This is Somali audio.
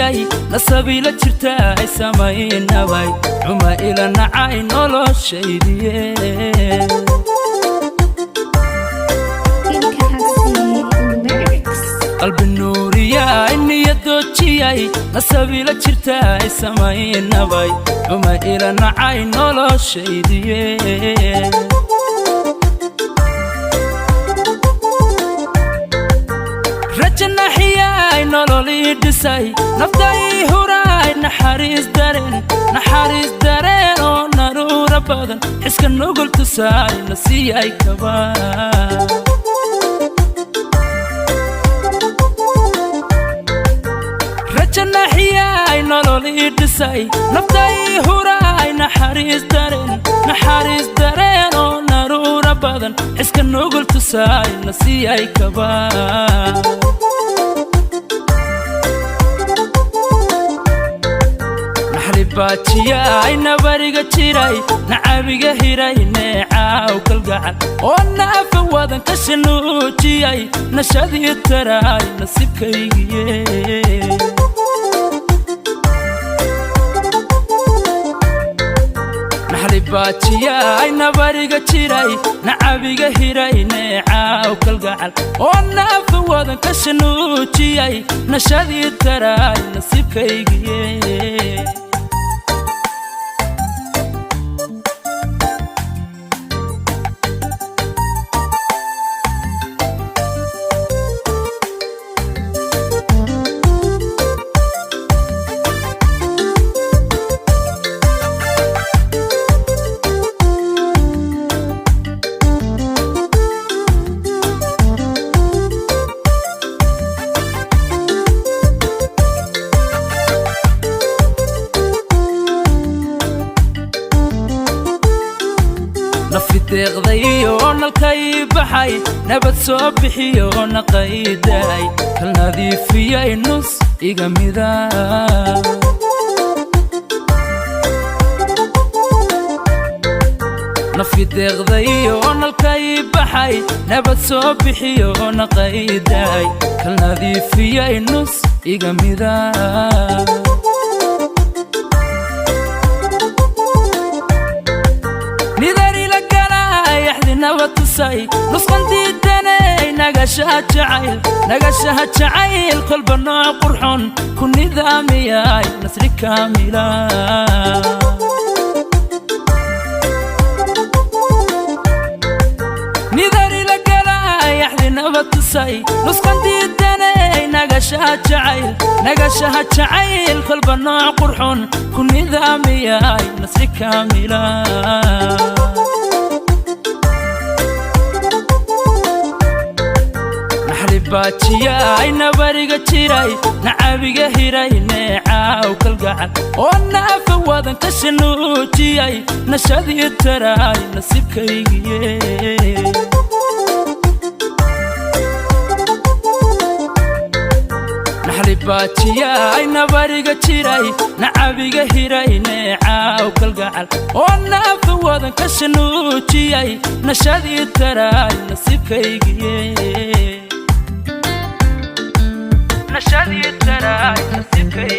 Doojiyay nasabiila jirta ay samaynabay xuma ila nacay noloshaydiye. Ilkacase Lyrics. Qalbi nuuriyay, niyadoojiyay, nasabiila jirta ay samaynabay xuma ila nacay noloshaydiye. Rajanaxiyay, nololii dhisay, naftai huraay, naxariis dareen, naxariis dareen oo naruura badan xiska nugul tusaay nasiiyay kaba. Rajanaxiyay, nololii dhisay, naftai huraay, naxariis dareen, naxariis dareen oo naruura badan xiska nugul tusaay nasiiyay kaba. Naxlibaajiyay, nabariga jiray, nacabiga hiray, neecaaw kalgacal oo naafa wadan ka shanuujiyay, nashadii taraay nasiibkaygiye. Naxlibaajiyay, nabariga jiray, nacabiga hiray, neecaaw kalgacal oo naafa wadan ka shanuujiyay, nashadii taraay nasiibkaygiye. Nafi deeqday oo nalkay baxay, nabad soo bixiyo naqaydaay, kal nadiifiyay nus iga mida. Nafi deeqday oo nalkay baxay, nabad soo bixiyo naqaydaay, kal nadiifiyay nus iga mida. Nidarila galay, axdinaba tusay, nusqan diidanay, nagashaha jacayl, nagashaha jacayl, kolba nooc qurxon ku nidaamiyay nasri kaamila. Nidarila galay, axdinaba tusay, nusqan diidanay, nagashaha jacayl, nagashaha jacayl, kolba nooc qurxon ku nidaamiyay nasri kaamila. Naxlibaajiyay, nabariga jiray, nacabiga hiray, neecaaw kalgacal oo naafa wadan ka shanuujiyay, nashadii taraay nasiibkaygiye. Naxlibaajiyay, nabariga jiray, nacabiga hiray, neecaaw kalgacal oo naafa wadan ka shanuujiyay, nashadii taraay nasiibkaygiye, nashadii taraay nasiibkaygiye.